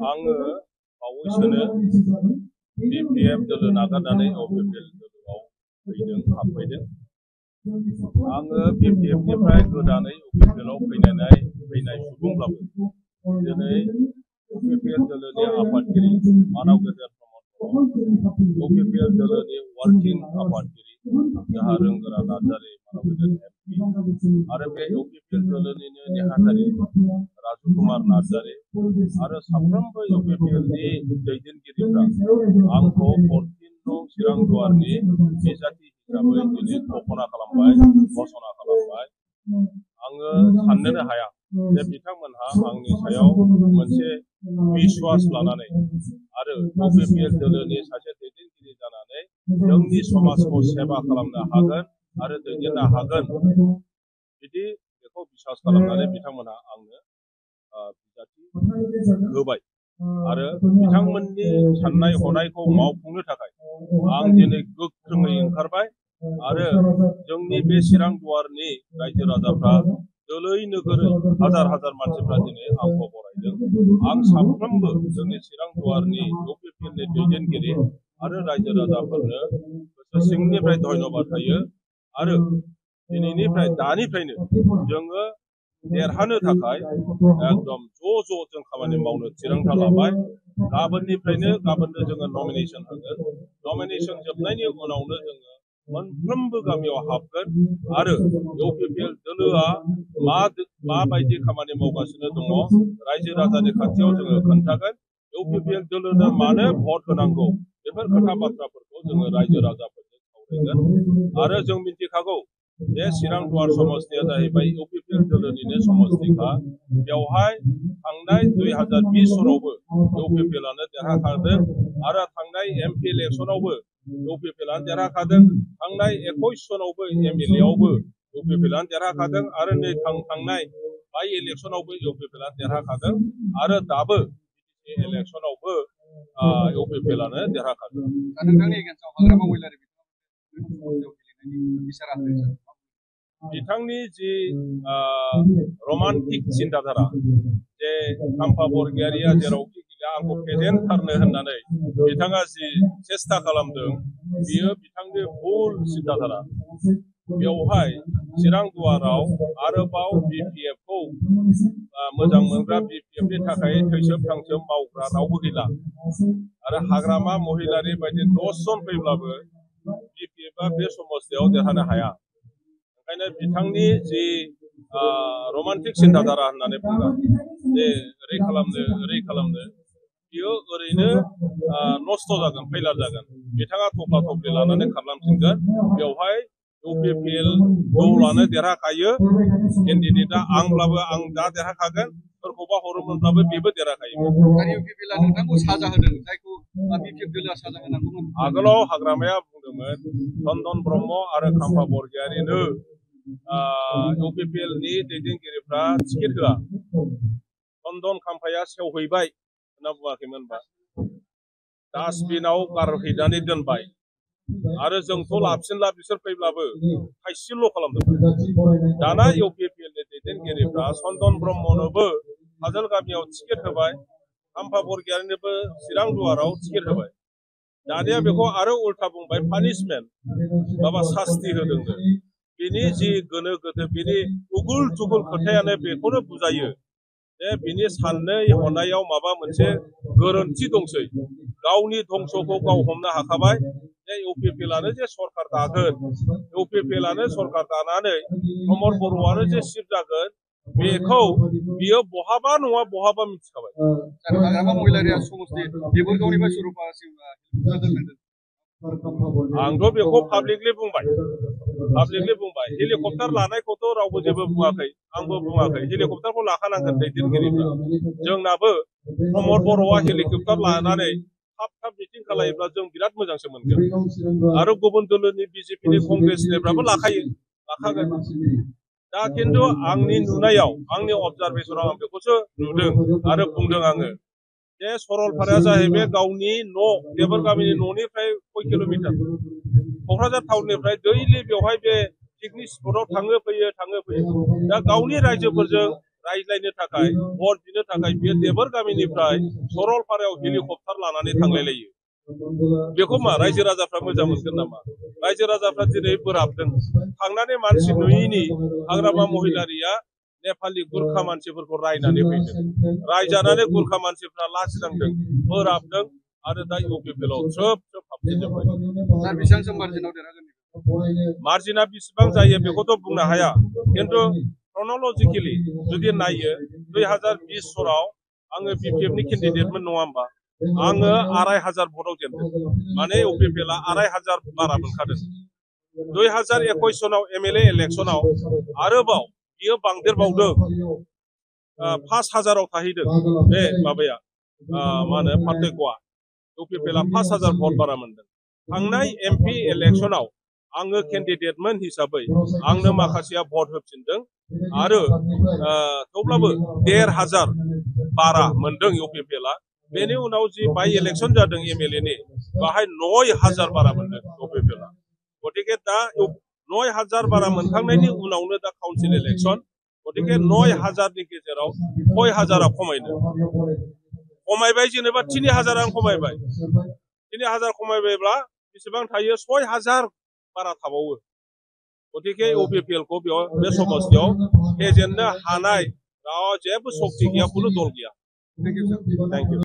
आङो बावैसोनो BPF दोलो नागारनानै OPPL दोलोआव हाबफैदों। आङो BPF-निफ्राय गोदानै OPPL-आव फैनाय सुबुंब्लाबो दिनै OPPL दोलोनि आफादगिरि मानाव गेजेर प्रमद बर', OPPL दोलोनि वार्किं आफादगिरि जाहा रोंगोरा नार्जारि मानाव गेजेर MP आरो बे OPPL दोलोनिनो नेहाथारि राजु कुमार नार्जारि आरो साफ्रोमबो OPPL-नि दैदेनगिरिफ्रा आंखौ 14 नं चिरां दुवारनि बिजाथि हिसाबै दिनै घोषणा खालामबाय, आङो साननोनो हाया जे बिथांमोनहा आंनि सायाव मोनसे बिश्वास लानानै आरो OPPL दोलोनि सासे दैदेनगिरि जानानै जोंनि समाजखौ सेवा खालामनो हागोन आरो दैदेननो हागोन बिदि बेखौ बिश्वास खालामनानै बिथांमोनहा आंनो बिजाथि होबाय आरो बिथांमोननि साननाय हनायखौ मावफुंनो थाखाय आं दिनै गोख्रोङै ओंखारबाय आरो जोंनि बे चिरां दुवारनि रायजो राजाफ्रा दोलै नोगोरै हाजार हाजार मानसिफ्रा दिनै आंखौ बरायदों। आं साफ्रोमबो जोंनि चिरां दुवारनि OPPL-नि दैदेनगिरि आरो रायजो राजाफोरनो गोसो सिंनिफ्राय धन्यबाद होयो आरो दानिफ्रायनो जोङो देरहानो थाखाय एकदम ज' जों खामानि मावनो थिरांथा लाबाय। गाबोननो जोङो नमिनेसन होगोन। नमिनेसन जोबनायनि उनावनो जोङो मोनफ्रोमबो गामियाव हाबगोन आरो OPPL दोलोआ माबायदि खामानि मावगासिनो दङ रायजो राजानि खाथियाव जोङो खोन्थागोन। OPPL दोलोनो मानो भट होनांगौ बेफोर खोथा बाथ्राफोरखौ जोङो रायजो राजाफोरजों सावरायगोन आरो जों मिथिखागौ बे चिरां दुवार समस्तिया जाहैबाय OPPL दोलोनिनो समस्तिखा। बेवहाय थांनाय 2020 सनावबो OPPL-आनो देरहाखादों आरो थांनाय MP इलेक्सनावबो OPPL-आनो देरहाखादों। थांनाय 21 सनावबो MLA-आवबो OPPL-आनो देरहाखादों आरो नै थांनाय बाइ इलेक्सनावबो OPPL-आनो देरहाखादों आरो दाबो इलेक्सनावबो OPPL-आनो देरहाखादों। नोंथांनि एगेन्स्टआव हाग्रामा महिलारि बिथांनि जि रमान्टिक चिन्ताधारा जे खाम्फा बरगयारिया जेरावखि गैया आंखौ फेजेनथारनो होननानै बिथाङा जि सेस्था खालामदों बियो बिथांनि भुल चिन्ताधारा। बेवहाय चिरां दुवाराव आरोबाव BPF-खौ मोजां मोनग्रा BPF-नि थाखाय थैसोब थांसोब मावग्रा रावबो गैला आरो हाग्रामा महिलारि बायदि 10 जन फैब्लाबो BPF-आ बे समस्तियाव देरहानो हाया। ओंखायनो बिथांनि जि रमान्टिक चिन्ताधारा होननानै बुंदों जे ओरै खालामनो बियो ओरैनो नस्थ' जागोन, फैलार जागोन। बिथाङा थफ्ला थफ्लि लानानै खारलांफिनगोन। बेवहाय OPPL दलानो देरहाखायो। केन्डिडेटआ आंब्लाबो आं दा देरहाखागोन, सोरखौबा हरोमोनब्लाबो बेबो देरहाखायोमोन। UPPL-आ नोंथांखौ साजा होदों जायखौ BPF दोलोआ साजा होनांगौमोन। आगोलाव हाग्रामाया बुंदोंमोन चन्दन ब्रह्म आरो खाम्फा बरगयारिनो UPPL-नि दैदेनगिरिफ्रा टिकेट होआ। चन्दन खाम्फाया सेवहैबाय होनना बुङाखैमोनबा डास्टबिनाव गारहैनानै दोनबाय आरो जोंथ' लाबसिनला बिसोर फैब्लाबो खायसेल' खालामदोंमोन। दाना UPPL-नि दैदेनगिरिफ्रा चन्दन ब्रह्मनोबो काजलगामियाव टिकेट होबाय, खाम्फा बरगयारिनोबो चिरां दुवाराव टिकेट होबाय। दानिया बेखौ आरो उल्था बुंबाय पानिशमेन्ट माबा सास्ति होदोंनो। बिनि जि गोनो गोथो बिनि उगुल थुगुल खोथायानो बेखौनो बुजायो जे बिनि साननाय हनायाव माबा मोनसे गोरोन्थि दंसै। गावनि धंस'खौ गाव हमनो हाखाबाय जे UPPL-आनो जे सरकार दागोन, UPPL-आनो सरकार दानानै प्रमद बर'आनो जे चिफ जागोन बेखौ बियो बहाबा नङा बहाबा मिथिखाबाय। हाग्रामा महिलारिया समस्ति देबोरगावनिफ्राय सुरुपासिम आंथ' बेखौ पाब्लिकलि बुंबाय। हेलिकप्टार लानायखौथ' रावबो जेबो बुङाखै, आंबो बुङाखै। हेलिकप्टारखौ लाखानांगोन दैदेनगिरिफ्रा। जोंनाबो प्रमद बर'आ हेलिकप्टार लानानै थाब मिटिं खालायोब्ला जों बिराद मोजांसो मोनगोन आरो गुबुन दोलोनि BJP-नि कंग्रेसनिफ्राबो लाखागोन। दा खिन्थु आंनि नुनायाव आंनि अबजारभेसनाव आं बेखौसो नुदों आरो बुंदों आङो जे सरलपाराया जाहैबाय गावनि न' देबोरगामिनि न'निफ्राय कय किल'मिटार क'क्राझार टाउननिफ्राय दैलि बेवहाय बे पिकनिक स्पटआव थाङो फैयो। दा गावनि रायजोफोरजों रायज्लायनो थाखाय भट बिनो थाखाय बियो देबोर गामिनिफ्राय सरलपारायाव हेलिकप्टार लानानै थांलायलायो बेखौ मा रायजो राजाफ्रा मोजां मोनगोन नामा रायजो राजाफ्रा दिनै बोराबदों थांनानै मानसि नुयैनि हाग्रामा महिलारिया नेपालि गुरखा मानसिफोरखौ रायनानै फैदों रायजानानै गुरखा मानसिफ्रा लाजिनांदों बोराबदों आरो दा इउपिपिएलआव थ्रोब थ्रोब हाबफिनजोब्बाय सार बेसेबांसो मार्जिनाव देरहागोन मार्जिना बेसेबां जायो बेखौथ' बुंनो हाया खिन्थु क्रन'लजिकेलि जुदि नायो 2020 सराव आङो बिपिएफनि केन्डिडेटमोन नङा होमबा आङो 2500 भटआव जेनदों माने इउपिपिएलआ 2500 बारा मोनखादों 2021 सनाव एमएलए इलेक्सनाव आरोबाव बियो बांदेरबावदों 5000आव थाहैदों बे माबाया मा होनो पार्थक्यआ इउपिपिएलआ 5000 भट बारा मोनदों थांनाय एमपि इलेक्सनाव आङो केन्डिडेटमोन हिसाबै आंनो माखासेया भट होफिनदों आरो थेवब्लाबो 1500 बारा मोनदों इउपिपिएलआ बेनि उनाव जि बाइ इलेक्सन जादों एमएलएनि बाहाय 9000 बारा मोनदों इउपिपिएलआ गतिके दा 9000 बारा मोनखांनायनि उनावनो दा काउन्सिल इलेक्सन गतिके 9000 नि गेजेराव 6000 खमायबाय जेनेबा 3000 आं खमायबाय 3000 खमायबायब्ला बेसेबां थायो 6000 बारा थाबावो गतिके इउपिपिएलखौ बेयाव बे समस्यायाव फेजेननो हानाय जेबो सक्ति गैया खुनु दल गैया थेंक इउ